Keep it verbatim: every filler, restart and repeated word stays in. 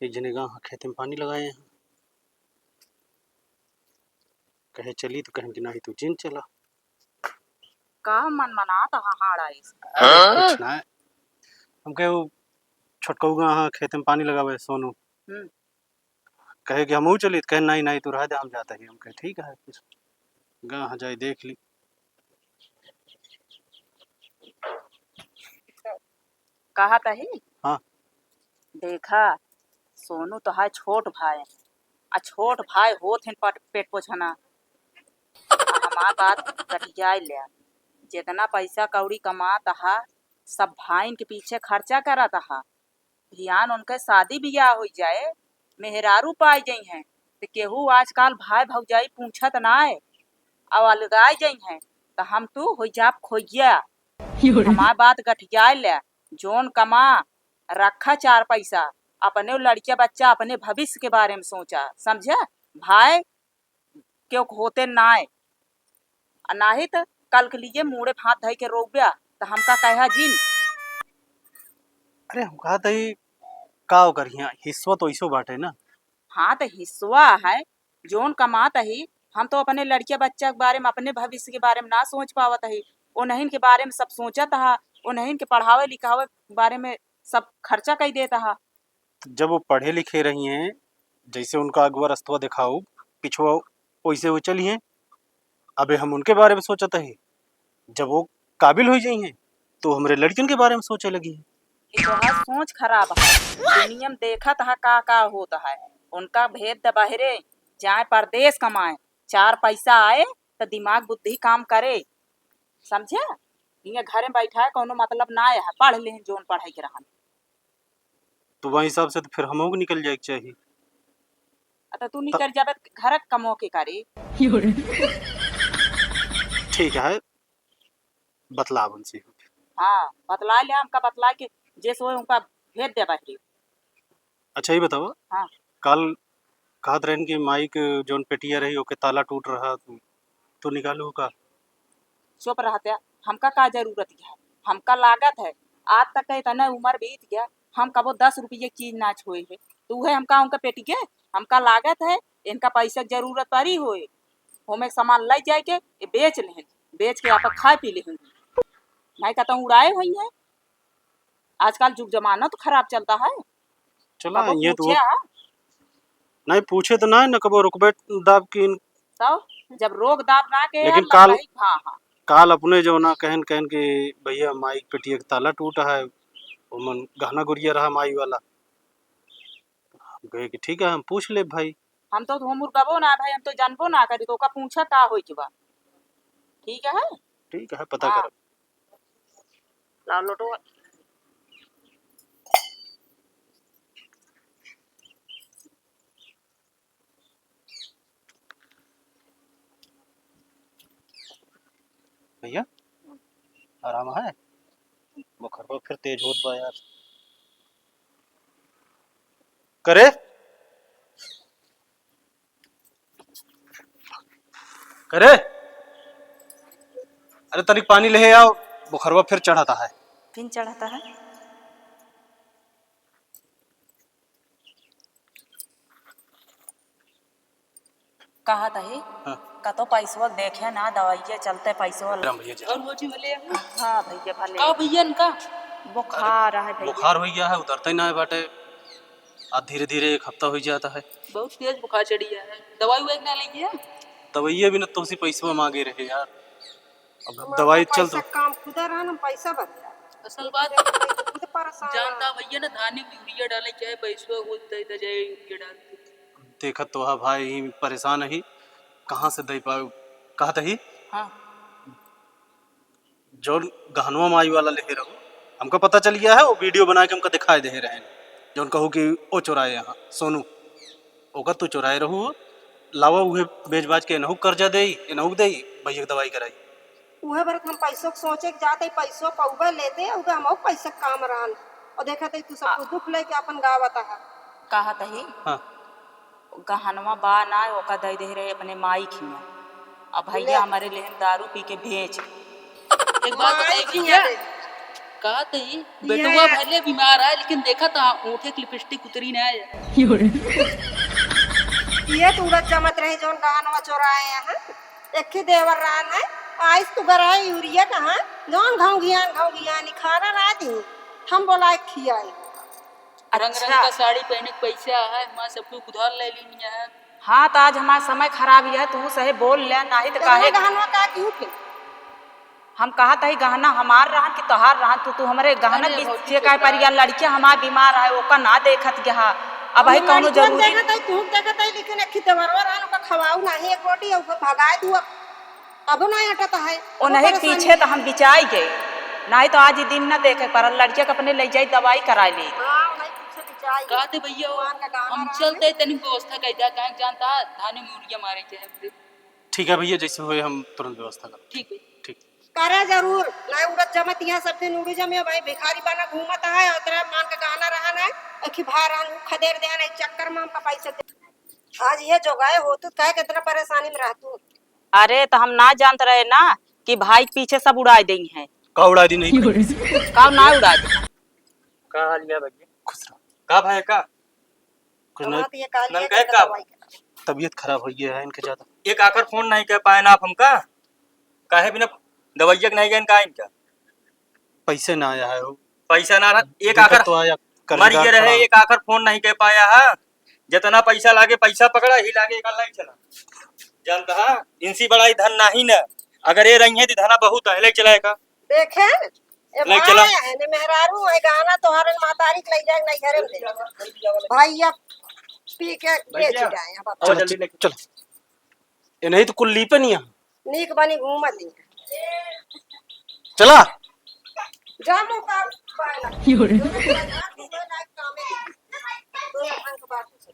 एक जने गा हाँ खेते में पानी लगाए हैं, कहे चली तो कहेन कि नाही तू जिन चला। का मन मनात हा हाड़ा ऐसे? अरे कुछ ना है, हम कहे वो छोटकऊ गा हाँ खेते में पानी लगावे सोनू। हम्म। कहे कि हमहू चली, तो कहे, "नहीं, नहीं, तू रह दे, हम जाता ही।" हम कहे, "ठीक है।" फिर गा हाँ जाए देख ली। कहत ही? हाँ। देखा, सोनू तो है छोट भाई, आ छोट भाई होत हैं पट-, पेट पोछना। आ हमार बात गठियाई ले, जितना पैसा कौड़ी कमात हा, सब भाइन के पीछे खर्चा करत हा। धियान उनके शादी बियाह होइ जाए, मेहरारू पाइ जइहैं, त केहू आजकाल भाई भौजाई पूछत नाय, अउ अलगाइ जइहैं, त हम तू होइ जाब खोइया। हमार बात गठियाइ ले, जौन कमा, रखा चार पैसा, अपने लड़किया बच्चा, अपने भविष्य के बारे में सोचा, समझा? भाई केहू के होते नाय। आ नाहीं त कल के लिए मूड़े भात धइ के रोब्या, त हमका कहा जिन। अरे, हम कहत हई, का ओकर हियाँ हिस्सा तो ऐसो बाटे ना। हाँ, त हिस्सा है, जौन कमात ही, हम तो अपने लड़किया बच्चा के बारे में, अपने भविष्य के बारे में ना सोच पावत ही। ओनहिन के बारे में सब सोचत हा, ओनहिन के पढ़ावे लिखावे के बारे में सब खर्चा कइ देत हा। जब वो पढ़े लिखे रही हैं, जैसे उनका अगुआ रस्तवा देखाऊ, पिछुआ वैसे वो चली हैं। अबे हम उनके बारे में सोचत ही, जब वो काबिल होइ जइहैं, तो हमरे लड़कियन के बारे में सोचे लगी हैं। ई तोहार सोच खराब है। दुनिया में देखत हा का का होत है। उनका भेज दे बहरे, जाए परदेस कमाए, चार पैसा आए त दिमाग बुद्धि काम करे, समझे? इहाँ घरे में बैठा है, कौनो मतलब ना है, पढ़ लेहन जौन पढ़ाई के रहन। तो वही हिसाब से तो फिर हमहू के निकल जाए के चाही। अ, त तू त- निकल जाबे त घर के कमो के करे। ठीक है, बतलाब उनसे। हाँ, बतला ले, हमका बतला के जे सोए उनका भेज दे बहरी। अच्छा, ये बताओ, हाँ। कल कहत रहन कि माई के जौन पेटिया रही, ओके ताला टूट रहा, तू, तू निकालू का? चुप रहत्या, हमका का जरूरत है? हमका लागत है, आज तक के इतना उम्र बीत गया, हम कबो दस रुपये की चीज ना छुए है। तू है हमका उनका पेटी के, हमका लागत है, इनका पैसा के जरूरत पड़ी होए, हमें सामान ले जाए के, ये बेच लेहन, बेच के आप खाए पी लेहन, नहीं कहता उड़ाए हुई है। आजकल जुग जमाना तो खराब चलता है। चला, कबो ये तो पूछे, हाँ? नहीं पूछे तो ना, न कबो रुकबे दाब की। तो जब रोक दाब ना के लेकिन यार, काल, लड़ाई, हाँ, हाँ। काल अपने जो ना कहन, कहन कि भैया माई के पेटिया के ताला टूटा है, ओमन गहना गुरिया रहा माई वाला। हम कहे कि ठीक है, हम पूछ लेब भाई। हम तो, तो मुर्गबो ना भाई, हम तो जानबो ना करी, तो ओका पूछा का होई के बा। ठीक है? ठीक है, पता हाँ। करब। लाओ लोटो। भैया, आराम है? बुखरवा फिर तेज होत बा यार। करे? करे? अरे तनिक पानी लेहे आओ, बुखरवा फिर चढ़त है। फिर चढ़त है? कहत ही, हाँ। कतो पैसवा देखे ना, दवाइये चलते पैसवा ले। राम भैया जी। और वो जी भले हैं? हाँ भैया, भले। का भैया इनका? बुखार है भैया। बुखार होइ गया है, उतरते ही ना है बाटे। आ धीरे धीरे एक हफ्ता होइ जाता है। बहुत तेज बुखार चढ़ी है। दवाई ववाई ना लेंगे? दवाइये भी ना, तुमसे पैसवा मांगे रहे यार। अब हमारे दवाई पास चल पैसा तो कम खुदा रहा ना, पैसा बच गया। असल बात खुद परेशान जानता है। भैया ना, धाने में यूरिया डाले, चाहे पैसवा वो दे दे जाए यूरिया डाल के। देखत तो हा भाई, ही परेशान ही, कहाँ से दे पाऊ, कहत ही। हाँ। जौन गहनवा माई वाला लेहे रहो, हमका पता चल गया है, वो वीडियो बना के हमका दिखाए दे रहे हैं, जौन कहू कि ओ चुराए यहाँ, सोनू, ओकर तू चुराए रहू, लावा उहे बेच बाच के एनहू कर्जा देई, एनहू देई, भैया के दवाई कराई। उहे बरत हम पैसो के सोचे के जात हई, पैसो पउबे लेते, उहे हमहू पैसा के काम रहन। और देखत हई तू सब हाँ। कुछ दुख लेके अपन गावत है। कहत ही, हाँ। गहनवा बा ना, ओका दे दे रहे अपने माई खिया। अब भैया ले। हमारे लेहन दारू पी के बेच। एक बात बताई माई खिया भैया, दे। का तई? ये बेटवा भले बीमार है, लेकिन देखा तो ओठे के लिपस्टिक उतरी ना है। ये तो उड़द जमत रहे, जौन गहनवा चोराए हैं। एक ही देवर रहन है, आइस तू गराए यूरिया कहाँ? जौन घौंघियान, घौंघियान, ई खाना ना दी, हम बोलाए खियाए। रंग रंग अच्छा। का साड़ी पहने के पैसा है, हमार सब कुछ उधार ले लीन है। हाँ, तो आज हमार समय खराब है, तू सही बोल ले, नाही तो उतना काहे गहनवा का क्यों के? हम कहत हई गहना हमार रहन कि तोहार रहन, तू, तू हमरे गहना अरे, की भौजी से काहे छोटा। पर या लड़किया हमार बीमार है, ओका ना देखत गया। अब हम भाई कौनो लड़कियन जरूरी देखत हई, तू देखत हई, लेकिन एक ही देवरवा रहन, ओका खवाऊ नाही एक रोटी, ओका भगाए दू, अब, अब ना हटत है। ओ ओका नहीं, परेशानी पीछे है। तो हम बिचाई गए, नाही तो आज ही दिन ना देखे पर लड़किया के अपने ले जाई, दवाई कराए ले। हाँ, नहीं, पीछे बिचाई गए। कहते भैया, भगवान का गाना हम रहन। चलते तनी व्यवस्था कर दिया, काहे जानता है, धाने में उड़िया मारे के है। ठीक है भैया, जैसे होए हम तुरंत व्यवस्था करते हैं। ठीक है। ठीक। करा जरूर, ना उड़द जमत यहाँ सब दिन उड़ी जमे भाई, भिखारी बना घूमत है, उतरा मान के गाना रहा ना, अखी भार आन खदेर दे ना, चक्कर में हमका पैसा दे। आज ये जोगाए हो तू, काहे कितना परेशानी में रह तू। अरे, तो हम ना जानत रहे ना कि भाई के पीछे सब उड़ाए देई हैं। का उड़ा दी नहीं? का ना उड़ा दी? का हाल है भैया? खुश रहो। का भाई का? कुछ नहीं। हमार तो ये काल नन है कहे कि का? दवाई करा। तबीयत खराब हो गया है इनके ज्यादा। एक आखर फोन नहीं कह पाए ना आप हमका, काहे बिना दवाइया के नहीं गए का इनका? पैसे ना आया है वो। पैसा ना रहा, एक दिक्कत आखर तो आया, मर कर्जदार गए रहे, खड़ा। एक आखर फोन नहीं कह पाया है। जितना पैसा लागे पैसा पकड़ा ही लागे, एक लाइन चला जानता है, इनसी बड़ा ही धन नहीं न। अगर ये रही है तो धना बहुत है, ले चलाए का। देखे, ए ले भाई, चला। ए ने मेहरारू, ए गाना तोहरन मातारी के लई जाए, नहीं घरे में दे। भैया पी के बेच भैया, जाए, अब आओ चलो, जल्दी लेके। चलो। ए नहीं तो कुल लीपे नहीं है। नीक बनी घूमत ही। चला। जा मुंह का पाए लग। यो रे। दोनों के बात सुन।